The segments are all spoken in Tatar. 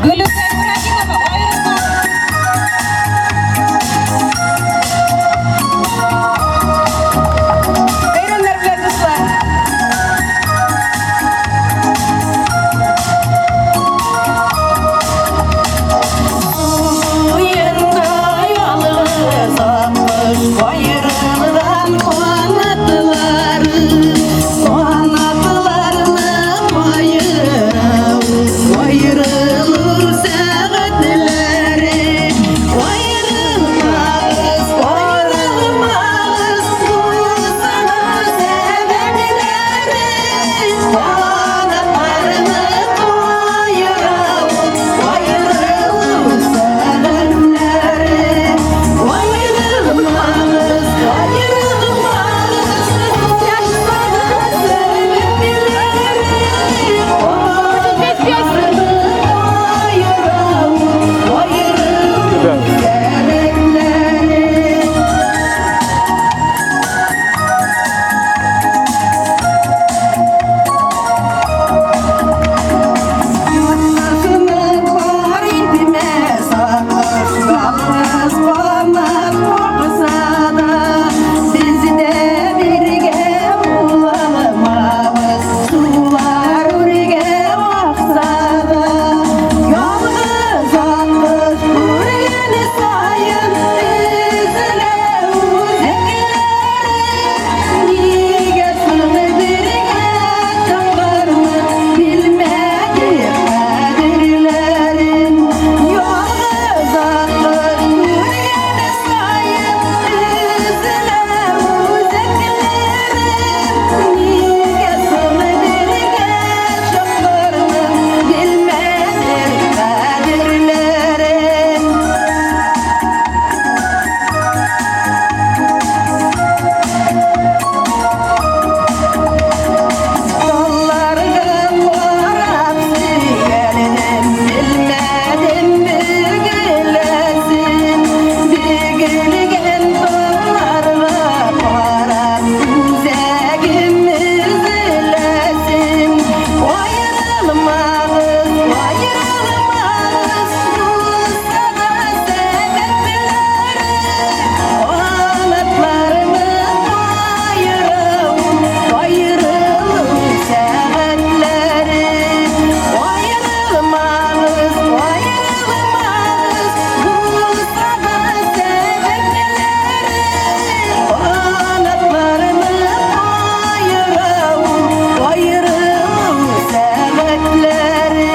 Гөлүсә Ибраһимова, аерылма. Бәйрәмнәр белән, дуслар! Уенда ялгыз аккош каерылган канатлары, канатларны каера ул, каерылу сәгатьләре. Аерылмагыз, аерылмагыз, булсагыз сәбәпләре. Канатларны каера ул, аерылу сәгатьләре. Аерылмагыз, аерылмагыз, булсагыз сәбәпләре. Канатларны каера ул, аерылу сәгатьләре. Атасını бар itmez akış, yalnız kanat korksa da biz de birge bulamamız, sular ürge aksa da. Yalnız akış görgeni sayın üzüle üzekleri, nige sığ birge çıkarmı bilmedik kadirlerin. Yalnız akış görgeni sayın üzüle üzekleri, nige sığ birge çıkarmı bilmedik kadirlerin. Dallarga qarab сөйгәнем, белмәдем бөгеләсен. Бөгелгән талларга карап үзәгем өзеләсен. Аерылмагыз, аерылмагыз, булса да сәбәпләре. Канатларны каера ул, аерылу сәгатьләре. Аерылмагыз, аерылмагыз, булса да сәбәпләре. Канатларны каера ул, аерылу сәгатьләре.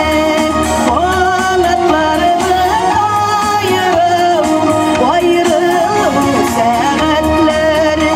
Канатларны каера ул, аерылу сәгатьләре.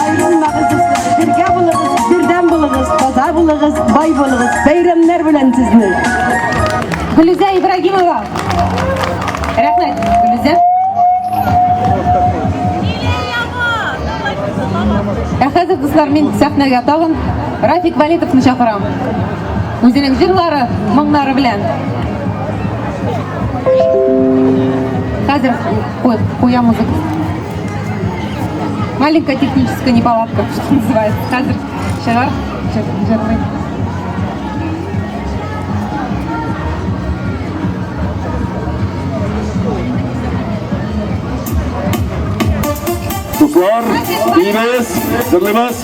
Аерылмагыз, дуслар, бергә булыгыз, бердәм булыгыз, таза булыгыз, бай булыгыз. Бәйрәмнәр белән сезне! Гөлүзә Ибрагимова. Рәхмәт, Гөлүзә. Ә хәзер, дуслар, мин сәхнәгә тагын Рафик Валитовны чакырам. Үзенең җырлары, моңнары белән. Хәзер куя музыка. Маленькая техническая неполадка, что называется. Хәзер чыгар, җырлый. Дуслар, биибез, җырлыйбыз.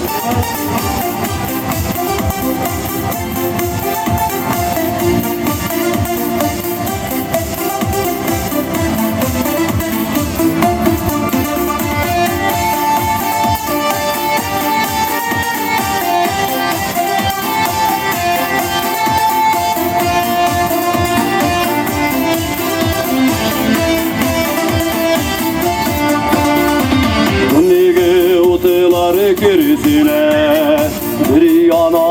Берсенә бер яна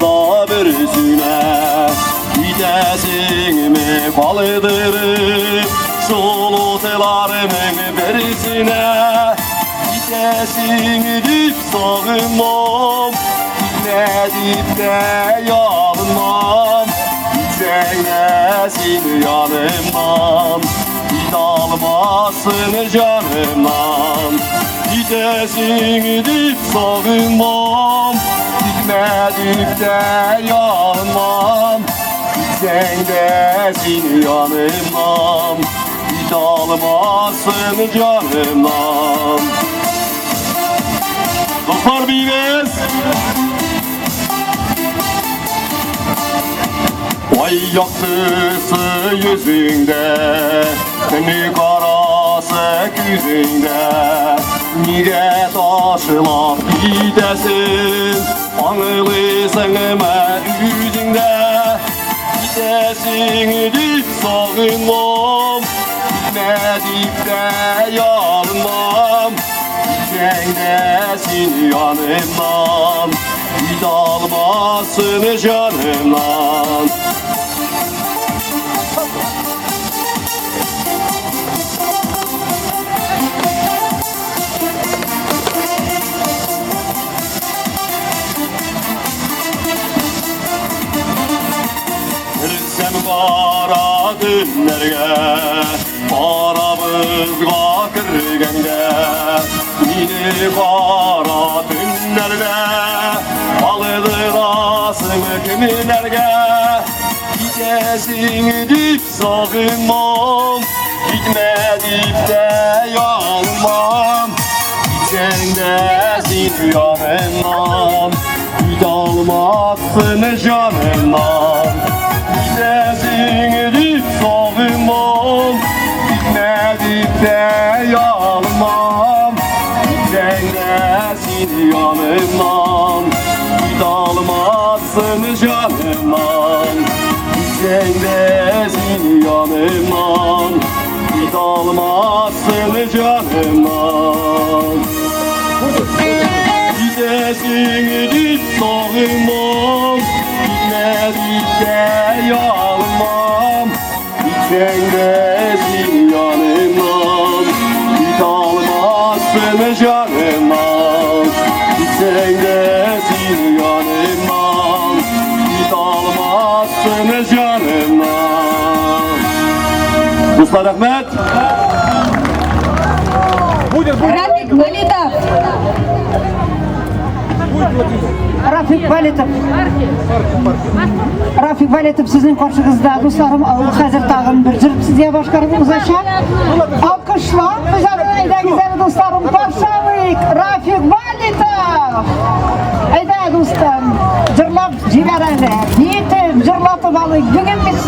да берсенә. Китәсеңме калдырып шул утларның берсенә? Китәсең дип сагынмам, китмә дип тә ялынмам. Китсәң дә син янымнан, китә алмассың җанымнан. Китәсең дип сагынмам, китмә дип тә ялынмам. Китсәң дә син янымнан, китә алмассың җанымнан. Дуслар, биибез! Ай яктысы йөзеңдә, Төнне карасы күзеңдә. Нигә ташлап китәсең? Аңлыйсыңмы үзеңдә? Китәсең дип сагынмам, китмә дип тә ялынмам. Китсәң дә син янымнан, китә алмассың җанымнан. Керсәм кара төннәргә, арабызга кергәндә, мине кара төннәрдә калдырасың кемнәргә? Китәсең дип сагынмам, китмә дип тә ялынмам. Китсәң дә син янымнан, китә алмассың җанымнан. Китәсең дип сагынмам, китмә дип тә ялынмам. Китсәң дә син янымнан, китә алмассың җанымнан. Китсәң дә син янымнан, китә алмассың җанымнан. Китәсең дип сагынмам, китмә дип тә ялынмам. Китсәң дә син янымнан, китә алмассың җанымнан. Китсәң дә син янымнан, китә алмассың җанымнан. Дуслар, рәхмәт! Рафик Валитов. Рафик Валитов. Рафик Валитов сезнең каршыгызда, дусларым, ул хәзер тагын бер җыр сезгә башкарып узачак. Алкышлап, без аны әйдәгез әле, дусларым, каршы алыйк. Рафик Валитов! Әйдә, дустым, җырлап җибәр әле. Биетеп, җырлатып алыйк. Бүген бит.